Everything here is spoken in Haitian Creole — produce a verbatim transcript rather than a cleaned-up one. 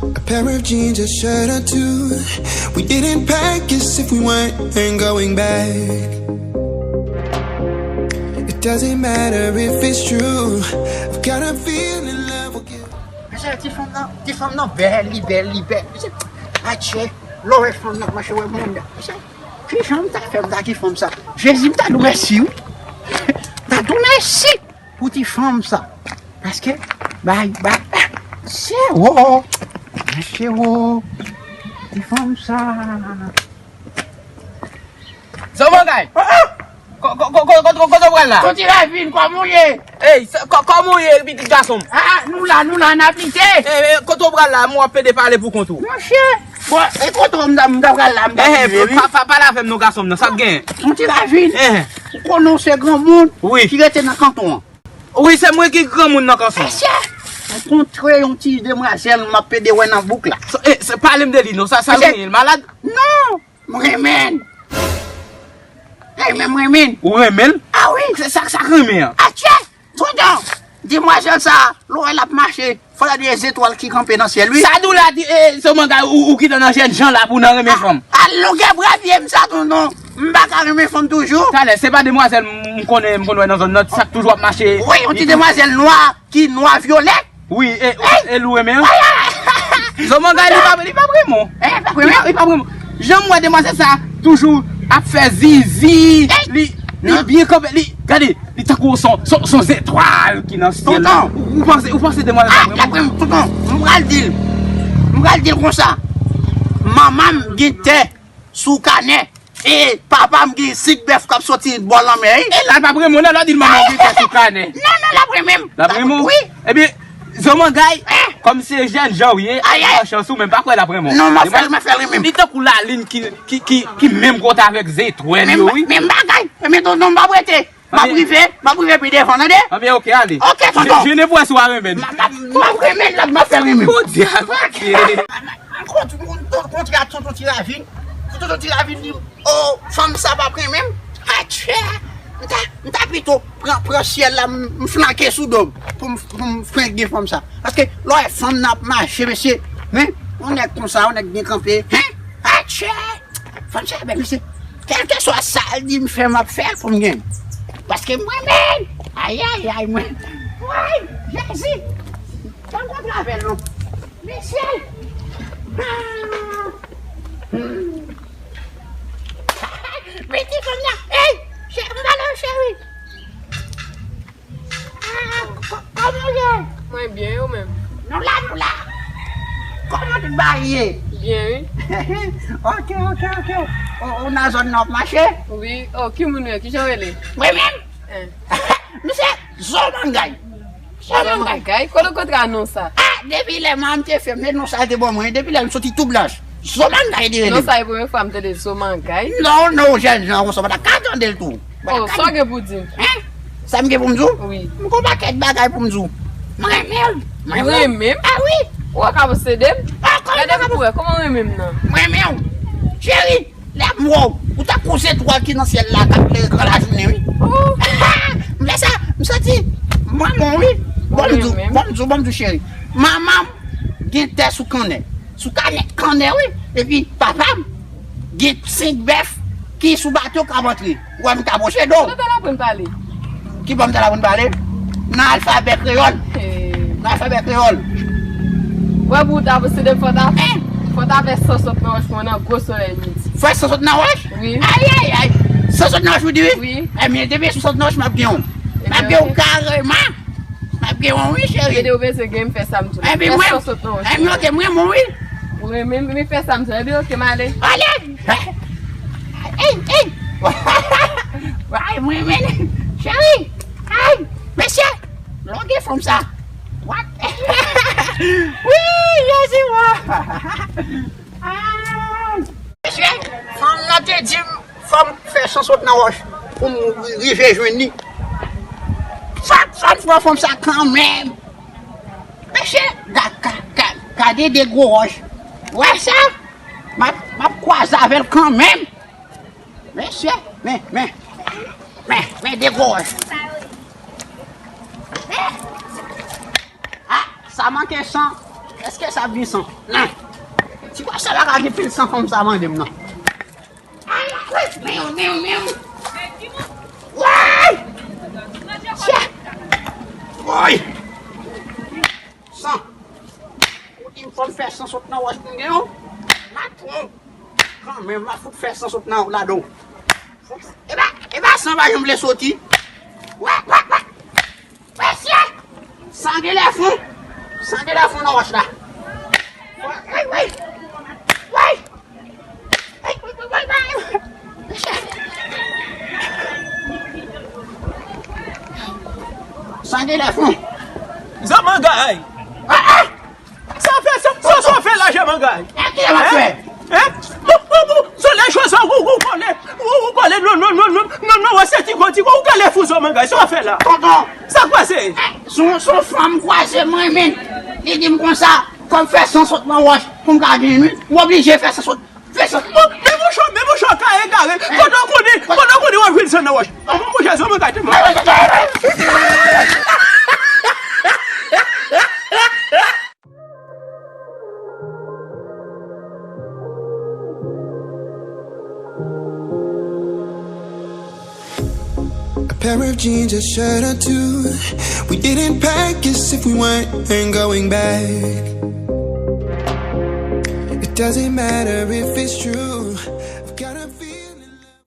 A pair of jeans, a shirt or two. We didn't pack as if we weren't going back. It doesn't matter if it's true. I've got a feeling love will give. Mesye, ti fanm nan, ti fanm nan bèl, li bèl, li bèl. Mesye, atchè, lè w wè fanm nan ap mache, wè moun nan. Mesye, ki jan m ta fè m ta ki fanm sa? Jezi, m ta di w mèsi, wi. M ta di w mèsi pou ti fanm sa. Paske, bay, bay, chewo, chewo, ti fanm sa. Zomangay! Ko- ko- ko- ko- Kote kote w pral la? Soti ravin, kòman w ye? Ey, sa- kò- kòman w ye, pitit gason m? Ah, nou la, nou la, n ap lite. Ey, ey, kote w pral la? M wè w ap pede pale pou kont ou. Monchè, bon, e kote w m ta m ta pral la, m ta Eh, rive, wi. Pa pa- pale avè m non, gason m nan, sa k gen? Soti ravin. Eh. Ou konnen w se granmoun Wi. ki rete nan kanton an. Wi, se mwen ki granmoun nan kanson. Mesye, m kontre yon ti demwazèl m ap pede wè nan bouk la. So, eh, se, pale m de li non, sa, sa Mesye, genyen, l malad? Non, m renmen l. Renmen, m renmen l. Ou renmen l? Ah wi. Se sa, sa k renmen an? Atchè, tonton, demwazèl sa, lè w wè l ap mache, fò l ap gen zetwal ki kanpe nan syèl, wi. Sa di w la, di, eh, Zomangay, ou, ou kite nan jènjan la pou w nan renmen fanm. A longè bra pye m sa, tonton, m pa ka renmen fanm toujou. Talè, se pa demwazèl m konnen, m konn wè nan zòn nan, sa k toujou ap mache. Wi, yon ti demwazèl nwa, ki nwa vyolèt. Wi, e, e, e l ou renmen an? Zomangay, li pa, li pa renmen w. Eh, pa renmen? Li pa, li pa renmen w. Jan m wè demwazèl sa, toujou ap fè zizi, li, li byen kanpe, li, gade, li tankou son, son, son zetwal ki nan syèl la. Tonton. Ou, ou panse, ou panse demwazèl sa renmen w? Tonton, m pral di l. M pral di l konsa. Manman m gen tè sou kanè. E papa m gen senk bèf k ap soti bò lanmè, wi. E la, l p ap renmen w, non, lè w di l manman w gen tè sou kanè. Non, non, l ap renmen m. L ap renmen w? Wi. Ebyen, Zomangay, kòm se jènjan w ye, ay, ay, chans ou, men m pa kwè l ap renmen w. Non, m ap fè l, m ap fè l renmen m. Li tankou lalin ki, ki, ki, ki menm kote avèk zetwèl yo, wi. Menm bagay. Ebyen, tonton, m p ap rete. M ap rive, m ap rive pi devan, tande? Anben, oke, ale. Oke, tonton. Je, je ne vois si w a renmen. M ap, m ap, m ap renmen l, m ap fè renmen. Bondye, oke. M kontre, m kontre ak tonton Ti Ravin. Tonton Ti Ravin di m, "O, fanm sa p ap renmen m." Atchè! M ta, m ta pito pran, pran syèl la, m, m flanke sou do m pou m, pou m frenk gen fanm sa. Paske lè w wè fanm nan ap mache, mesye, men, yon nèg konsa, yon nèg byen kanpe, hen? Atchè! Fanm sa bèl, mesye. Kèlkeswa sa l di m fè, m ap fè l pou m gen. Paske m renmen l. Ayayay, mwen. Woy, Jezi. Pa m kontre avè l, non. Mesye. Ah. Men ti fanm nan. Ey, chè, m pale w, cheri. Ah, kò- kòman w ye? Mwen byen, ou menm? Nou la, nou la. Kòman tout bagay ye? Byen, wi. Oke, oke, oke. Ou, ou nan zòn nan w ap mache? Wi. O, ki moun ou ye? Kijan w rele? Mwen menm? Hein. Misye Zomangay. Zomangay. Zomangay? Kote w kontre a non sa? Ah, depi lè manman m te fè m, se non sa l te ban mwen. Depi lè m soti tou blanch. Zomangay li rele m. Non sa e premye fwa m tande Zomangay. Non, non, jènjan an konsa, w pa ta ka tande l tou. Oh, sa w gen pou di m? Hein? Sa m gen pou m di w? Wi. M gon pakèt bagay pou m di w. M renmen w. M renmen w. Renmen m? Ah wi. Ou pa ka posede m? Ah, kòman ou pa ka posede m? Gade pou wè, kòman w renmen m nan? M renmen w. Cheri, lè m wè w, ou tankou zetwal ki nan syèl la k ap klere gran lajounen, wi. Oh. M fè sa, m santi m renmen w, wi. Bon, m di w, bon, m di w, bon, m di w, cheri. Manman m gen tè sou kanè. Sou kanè, kanè, wi. Epi papa m gen senk bèf ki sou bato k ap antre. Ou wè m ta pwoche do w. Kote w t al aprann pale? Ki bò m t al aprann pale? Nan alfabè kreyòl. Hey. Nan alfabè kreyòl. Wè, pou w ta posede m, fò w ta, fò w ta fè san sot nan wòch pou mwen nan gwo solèy midi. Fè san sot nan wòch? Wi. Ayayay! San sot nan wòch, ou di wi? Wi. Ebyen, depi sou sot nan wòch, m ap gen w. M ap gen w kareman. M ap gen w, wi, cheri. Gade, ou bezwen gen m, fè sa m di w. Ebyen, mwen, ebyen, oke, mwen, mwen, wi. Ou renmen m, men fè sa m di w. Ebyen, oke, m ale. Ale! Ey, ey! Ay, mwen, men, cheri! Ay, mesye! Longe fanm sa! What? Wi, Jezi, wa! Ay! Mesye, fanm nan te di m, fò m fè san sot nan wòch pou m rive jwenn li. Fò, fò m pran fanm sa kanmenm. Mesye, ga-, ga-, ga-, gade de gwo wòch. Wè sa? M ap, m ap kwaze avè l kanmenm. Mesye, Men, men, men, men, de gwo wòch. Men. Ah, sa manke san. Èske sa ap gen san? Nan. Ti wòch sa pa ka gen pil san kòm sa mande m nan. Ay, ay, men, men, men. Woy! Chè! Woy! San. Ou di m fò m fè san sot nan wòch pou m gen yon. M a twonp. Kanmenm, m a fout fè san sot nan ladan w. E pa, e pa san pa janm vle soti. Wè, wè, wè. Mesye! San gen lè fon. San gen lè fon nan wòch la. Wè, wè, wè. Wè. Wè, wè, wè, wè, wè. Mesye! San gen lè fon. Zòmangay! Ah, ah! Sa fè, sa, sa, sa fè la, Zòmangay? E ki lè w ap fè? Hein? Bon, bon, bon, solèy chwa sa, ou, ou kole, ou, ou kole, non, non, non, non, non, non, wè se ti gwo, ti gwo, ou kale fou Zòmangay, sa w ap fè la? Tonton! Sa k pase? Eh, se yon, se yon fanm kwaze mwen, men. Li di m konsa, fò m fè san sot nan wòch pou m ka gen lwil. M oblije fè san sot. Fè san. Bon, men mouchò, men mouchò, ka egare. Kote w konnen, kote w konnen w ap jwenn san nan wòch? Mwen, mwen, mwen, Zòmangay te mò. A pair of jeans, a shirt or two. We didn't pack as if we weren't going back. It doesn't matter if it's true.